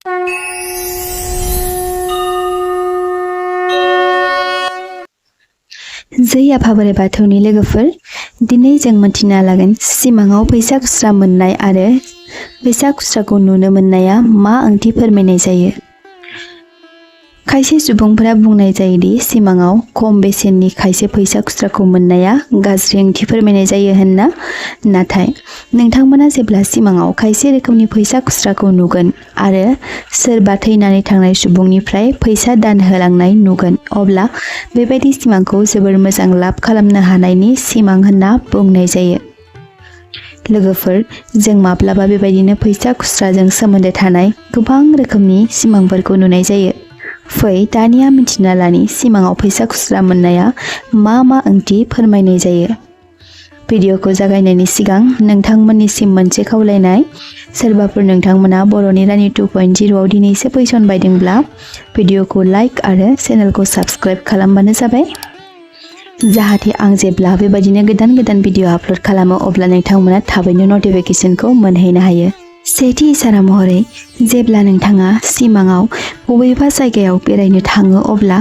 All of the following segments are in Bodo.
जै आफा बोराइ बाथौनि लोगोफोर, दिनै जों मिथिना लागोन सिमाङाव फैसा खुस्रा मोननाय आरो फैसा खुस्राखौ नुनो मोननाया मा ओंथि फोरमायनाय जायो। खायसे सुबुंफोरा बुंनाय जायोदि सिमाङाव खम बेसेननि खायसे फैसा खुस्राखौ मोननाया गाज्रि ओंथि फोरमायनाय जायो होनना। नाथाय नोंथांमोना जेब्ला सिमाङाव खायसे रोखोमनि फैसा खुस्राखौ नुगोन आरो सोरबा थैनानै थांनाय सुबुंनिफ्राय फैसा दान होलांनाय नुगोन, अब्ला बेबायदि सिमांखौ जोबोर मोजां लाब खालामनो हानायनि सिमां होनना बुंनाय जायो। लोगोफोर, जों माब्लाबा बेबायदिनो फैसा खुस्राजों सोमोन्दो थानाय गोबां रोखोमनि सिमांफोरखौ नुनाय जायो। फै दानिया मिथिना लानि सिमाङाव फैसा खुस्रा मोननाया मा मा ओंथि फोरमायनाय जायो। भिडिअखौ जागायनायनि सिगां नोंथांमोननिसिम मोनसे खावलायनाय, सोरबाफोर नोंथांमोना बर'नि रानि 2.0 आव दिनैसो फैसनबायदोंब्ला भिडिअखौ लाइक आरो चेनेलखौ साबस्क्राइब खालामबानो जाबाय, जाहाथे आं जेब्ला बेबायदिनो गोदान गोदान भिडिअ आपल'ड खालामो अब्ला नोंथांमोना थाबैनो नटिफिकेसनखौ मोनहैनो हायो। सेथि इसारा महरै, जेब्ला नोंथाङा सिमाङाव बबेबा जायगायाव बेरायनो थाङो अब्ला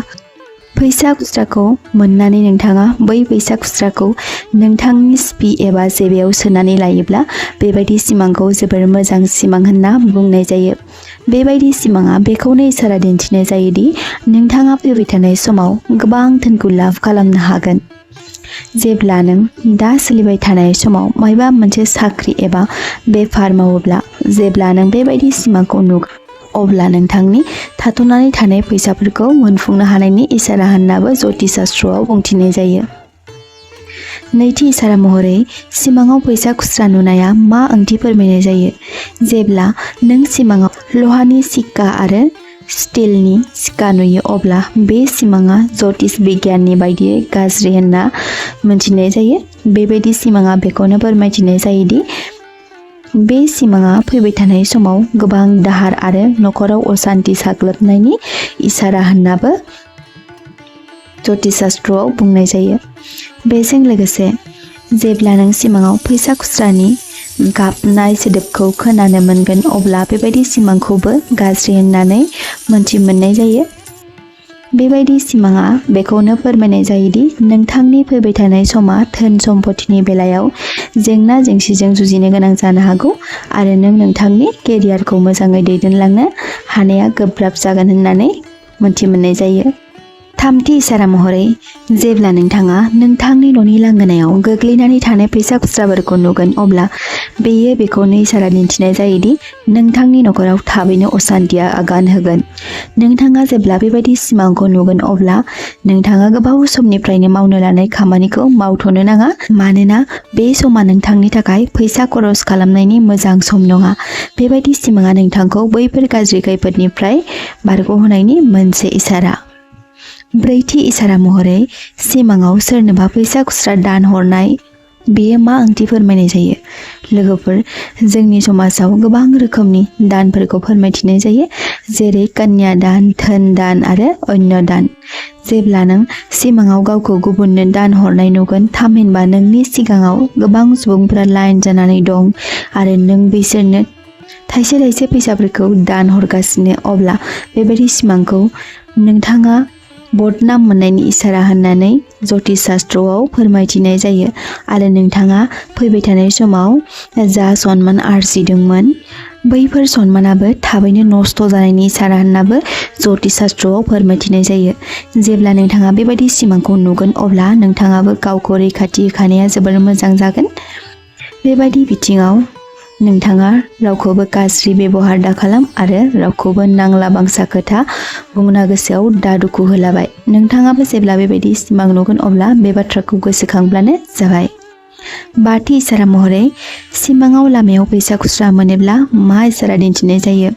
फैसा खुस्राखौ मोननानै नोंथाङा बै फैसा खुस्राखौ नोंथांनि सिपि एबा जेबायाव सोनानै लायोब्ला बेबायदि सिमांखौ जोबोर मोजां सिमां होनना बुंनाय जायो। बेबायदि सिमाङा बेखौनो इसारा दिन्थिनाय जायोदि नोंथाङा फैबाय थानाय समाव गोबां धोनखौ लाभ खालामनो हागोन। जेब्ला नों दा सोलिबाय थानाय समाव मायबा मोनसे साख्रि एबा बेफार मावोब्ला जेब्ला नों बेबायदि सिमांखौ नुगोन अब्ला नोंथांनि थाथ'नानै थानाय फैसाफोरखौ मोनफुंनो हानायनि इसारा होननाबो ज्योतिष शास्त्रआव बुंथिनाय जायो। नैथि इसारा महरै, सिमाङाव फैसा खुस्रा नुनाया मा ओंथि फोरमायनाय जायो। जेब्ला नों सिमाङाव लहानि सिक्का आरो स्टिलनि सिक्का नुयो अब्ला बे सिमाङा ज्योतिष बिगियाननि बायदियै गाज्रि होनना मिथिनाय जायो। बेबायदि सिमाङा बेखौनो फोरमायथिनाय जायोदि बे सिमाङा फैबाय थानाय समाव गोबां दाहार आरो नखराव असान्ति साग्लोबनायनि इसारा होननाबो ज्योतिष शास्त्रआव बुंनाय जायो। बेजों लोगोसे जेब्ला नों सिमाङाव फैसा खुस्रानि गाबनाय सोदोबखौ खोनानो मोनगोन अब्ला बेबायदि सिमांखौबो गाज्रि होननानै मोनथि मोननाय जायो। बेबायदि सिमाङा बेखौनो फोरमायनाय जायोदि नोंथांनि फैबाय थानाय समा धोन सम्पतिनि बेलायाव जेंना जेंसिजों जुजिनो गोनां जानो हागौ आरो नों नोंथांनि केरियारखौ मोजाङै दैदेनलांनो हानाया गोब्राब जागोन होननानै मोनथि मोननाय जायो। थामथि इसारा महरै, जेब्ला नोंथाङा नोंथांनि न'नि लांगोनायाव गोग्लैनानै थानाय फैसा खुस्राफोरखौ नुगोन अब्ला बेयो बेखौनो इसारा दिन्थिनाय जायोदि नोंथांनि नखराव थाबैनो असान्तिया आगान होगोन। नोंथाङा जेब्ला बेबायदि सिमांखौ नुगोन अब्ला नोंथाङा गोबाव समनिफ्रायनो मावनो लानाय खामानिखौ मावथ'नो नाङा, मानोना बे समा नोंथांनि थाखाय फैसा खरस खालामनायनि मोजां सम नङा। बेबायदि सिमाङा नोंथांखौ बैफोर गाज्रि खैफोदनिफ्राय बारग'होनायनि मोनसे इसारा। ब्रैथि इसारा महरै, सिमाङाव सोरनोबा फैसा खुस्रा दान हरनाय बेयो मा ओंथि फोरमायनाय जायो। लोगोफोर, जोंनि समाजाव गोबां रोखोमनि दानफोरखौ फोरमायथिनाय जायो, जेरै कन्या दान, धोन दान आरो अन्य दान। जेब्ला नों सिमाङाव गावखौ गुबुननो दान हरनाय नुगोन थामहिनबा नोंनि सिगाङाव गोबां सुबुंफोरा लाइन जानानै दं आरो नों बिसोरनो थाइसे थाइसे फैसाफोरखौ दान हरगासिनो, अब्ला बेबायदि सिमांखौ नोंथाङा बदनाम मोननायनि इसारा होननानै ज्योतिष शास्त्रआव फोरमायथिनाय जायो आरो नोंथाङा फैबाय थानाय समाव जा सनमान आरजिदोंमोन बैफोर सनमानाबो थाबैनो नस्थ' जानायनि इसारा होननाबो ज्योतिष शास्त्रआव फोरमायथिनाय जायो। जेब्ला नोंथाङा बेबायदि सिमांखौ नुगोन अब्ला नोंथाङाबो गावखौ रैखाथि होखानाया जोबोर मोजां जागोन। बेबायदि बिथिङाव नोंथाङा रावखौबो गाज्रि बेबहार दाखालाम आरो रावखौबो नांला बांसा खोथा बुंना गोसोआव दा दुखु होलाबाय। नोंथाङाबो जेब्ला बेबायदि सिमां नुगोन अब्ला बे बाथ्राखौ गोसोखांब्लानो जाबाय। बाथि इसारा महरै, सिमाङाव लामायाव फैसा खुस्रा मोनोब्ला मा इसारा दिन्थिनाय जायो।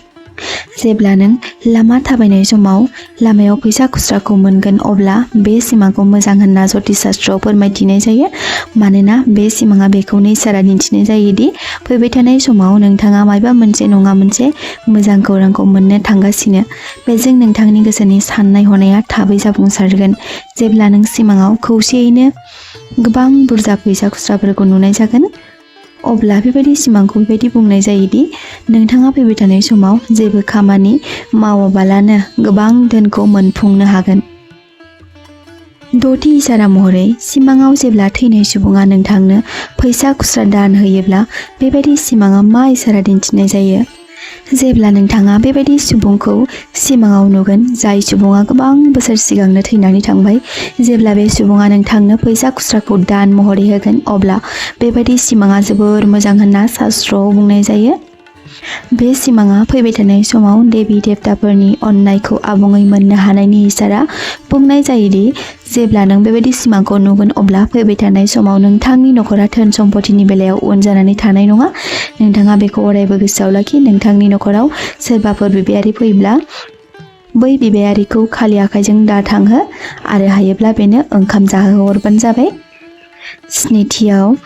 जेब्ला नों लामा थाबायनाय समाव लामायाव फैसा खुस्राखौ मोनगोन अब्ला बे सिमांखौ मोजां होनना ज्योतिष शास्त्रआव फोरमायथिनाय जायो, मानोना बे सिमाङा बेखौनो इसारा दिन्थिनाय जायोदि फैबाय थानाय समाव नोंथाङा मायबा मोनसे नङा मोनसे मोजां खौरांखौ मोननो थांगासिनो। बेजों नोंथांनि गोसोनि साननाय हनाया थाबै जाफुंसारगोन। जेब्ला नों सिमाङाव खौसेयैनो गोबां बुरजा फैसा खुस्राफोरखौ नुनाय जागोन अब्ला बेबायदि सिमांखौ बेबायदि बुंनाय जायोदि नोंथाङा फैबाय थानाय समाव जेबो खामानि मावाबालानो गोबां धोनखौ मोनफुंनो हागोन। दथि इसारा महरै सिमाङाव जेब्ला थैनाय सुबुङा नोंथांनो फैसा खुस्रा दान होयोब्ला बेबायदि सिमाङा मा इसारा दिन्थिनाय जायो? जेब्ला नोंथाङा बेबायदि सुबुंखौ सिमाङाव नुगोन जाय सुबुङा गोबां बोसोर सिगांनो थैनानै थांबाय, जेब्ला बे सुबुङा नोंथांनो फैसा खुस्राखौ दान महरै होगोन अब्ला बेबायदि सिमाङा जोबोर मोजां होनना शास्त्रआव बुंनाय जायो। बे सिमाङा फैबाय थानाय समाव देबि देबताफोरनि अननायखौ आबुङै मोननो हानायनि इसारा बुंनाय जायोदि जेब्ला नों बेबायदि सिमांखौ नुगोन अब्ला फैबाय थानाय समाव नोंथांनि नखरा धोन सम्पतिनि बेलायाव उन जानानै थानाय नङा। नोंथाङा बेखौ अरायबो गोसोआव लाखि। नोंथांनि नखराव सोरबाफोर बिबायारि फैब्ला बै बिबायारिखौ खालि आखाइजों दाथांहो आरो हायोब्ला बेनो ओंखाम जाहोहरबानो जाबाय। स्निथियाव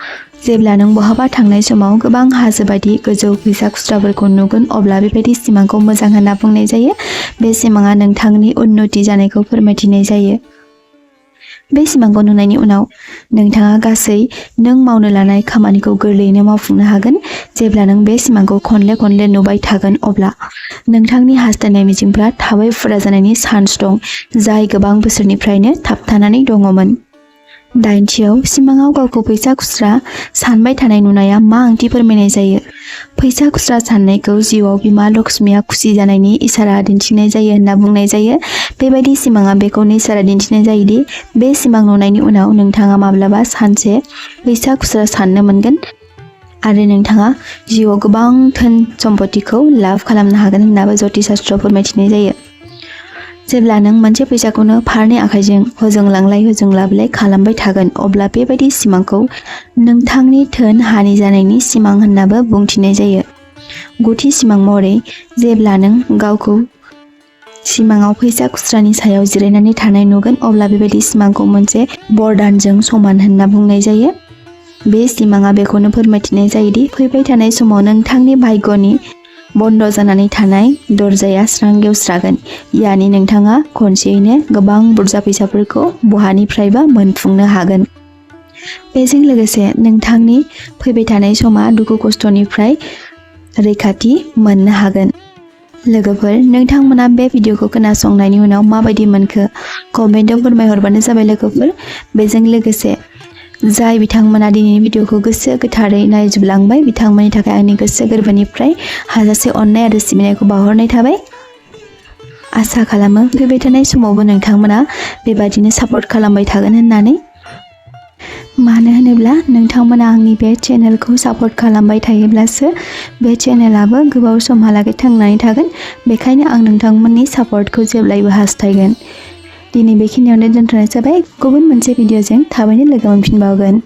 जेब्ला नों बहाबा थांनाय समाव गोबां हाजो बायदि गोजौ फैसा खुस्राफोरखौ नुगोन अब्ला बेबायदि सिमांखौ मोजां होनना बुंनाय जायो। बे सिमाङा नोंथांनि उन्नति जानायखौ फोरमायथिनाय जायो। बे सिमांखौ नुनायनि उनाव नोंथाङा गासै नों मावनो लानाय खामानिखौ गोरलैयैनो मावफुंनो हागोन। जेब्ला नों बे सिमांखौ खनले खनले नुबाय थागोन अब्ला नोंथांनि हास्थायनाय मिजिंफोरा थाबै फुरा जानायनि चान्स दं, जाय गोबां बोसोरनिफ्रायनो थाबथानानै दङमोन। दाइनथियाव सिमाङाव गावखौ फैसा खुस्रा सानबाय थानाय नुनाया मा ओंथि फोरमायनाय जायो? फैसा खुस्रा साननायखौ जिउआव बिमा लक्ष्मीया खुसि जानायनि इसारा दिन्थिनाय जायो होनना बुंनाय जायो। बेबायदि सिमाङा बेखौनो इसारा दिन्थिनाय जायोदि बे सिमां नुनायनि उनाव नोंथाङा माब्लाबा सानसे फैसा खुस्रा साननो मोनगोन आरो नोंथाङा जिउआव गोबां धोन सम्पतिखौ लाभ खालामनो हागोन होननाबो ज्योतिष शास्त्रआव फोरमायथिनाय जायो। जेब्ला नों मोनसे फैसाखौनो फारनै आखाइजों होजों लांलाय होजों लाबोलाय खालामबाय थागोन अब्ला बेबायदि सिमांखौ नोंथांनि धोन हानि जानायनि सिमां होननाबो बुंथिनाय जायो। गुथि सिमां महरै जेब्ला नों गावखौ सिमाङाव फैसा खुस्रानि सायाव जिरायनानै थानाय नुगोन अब्ला बेबायदि सिमांखौ मोनसे बरदानजों समान होनना बुंनाय जायो। बे सिमाङा बेखौनो फोरमायथिनाय जायोदि फैबाय थानाय समाव नोंथांनि भाग्यनि बन्द जानानै थानाय दरजाया स्रां गेवस्रागोन। यानि नोंथाङा खनसेयैनो गोबां बुरजा फैसाफोरखौ बहानिफ्रायबा मोनफुंनो हागोन। बेजों लोगोसे नोंथांनि फैबाय थानाय समा दुखु खस्थनिफ्राय रैखाथि मोननो हागोन। लोगोफोर, नोंथांमोना बे भिडिअखौ खोनासंनायनि उनाव माबायदि मोनखो कमेन्टआव फोरमायहरबानो जाबाय लोगोफोर। बेजों लोगोसे जाय बिथांमोना दिनैनि भिडिअखौ गोसो गोथारै नायजोबलांबाय बिथांमोननि थाखाय आंनि गोसो गोरबोनिफ्राय हाजासे अननाय आरो सिबिनायखौ बावहरनाय थाबाय। आसा खालामो फैबाय थानाय समावबो नोंथांमोना बेबादिनो सापर्ट खालामबाय थागोन होननानै। मानो होनोब्ला नोंथांमोना आंनि बे चेनेलखौ सापर्ट खालामबाय थायोब्लासो बे चेनेलाबो गोबाव समहालागै थांनानै थागोन। बेखायनो आं नोंथांमोननि सापर्टखौ जेब्लायबो हास्थायगोन। दिनै बेखिनियावनो दोनथ'नाय जाबाय। गुबुन मोनसे भिडिअजों थाबैनो लोगो मोनफिनबावगोन।